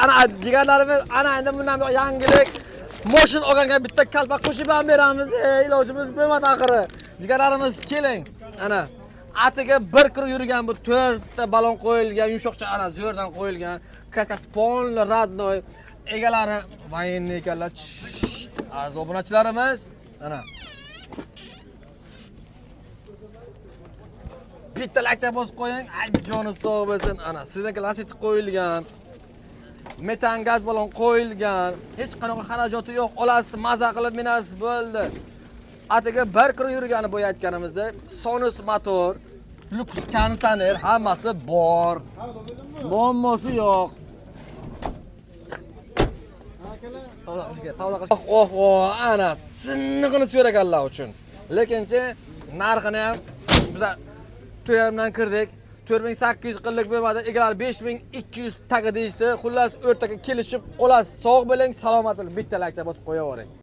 Ana jigarlarimiz, ana endi bundan buyoq yangilik. Moshin olganga bitta kalpak qo'shib ham beramiz. Ey, ilojimiz bo'lmadi axiri. Jigarlarimiz keling. Ana atiga bir kir yurgan bu to'rtta balon qo'yilgan, yumshoqcha ana zo'rdan qo'yilgan. Kraskasi polni родной. Egalari военный ekanlar. Tsh, aziz obunachilarimiz, ana bitta lakcha bosib qo'ying, ay joni sog' bo'lsin. Ana sizniki lanseti qo'yilgan. Metan gaz balon qo'yilgan. Hech qanaqa xarajati yo'q. Olasiz, maza qilib minasiz, bo'ldi. Atiga bir kir yurgani bu aytganimizda Sonus motor, luks konditsioner hammasi bor. Muammosi yo'q. Toza qilish kerak, toza qilish. Oh, oh, ana sinnig'ini so'raganlar uchun. Lekinchi narxini ham biza 4,5 dan kirdik. 4800 qildik bo'lmadi. Egalari 5200 taga deyishdi. Xullas, o'rtaga kelishib olasiz. Sog' bo'ling, salomat bo'ling. Bitta lakcha bosib qo'yavering.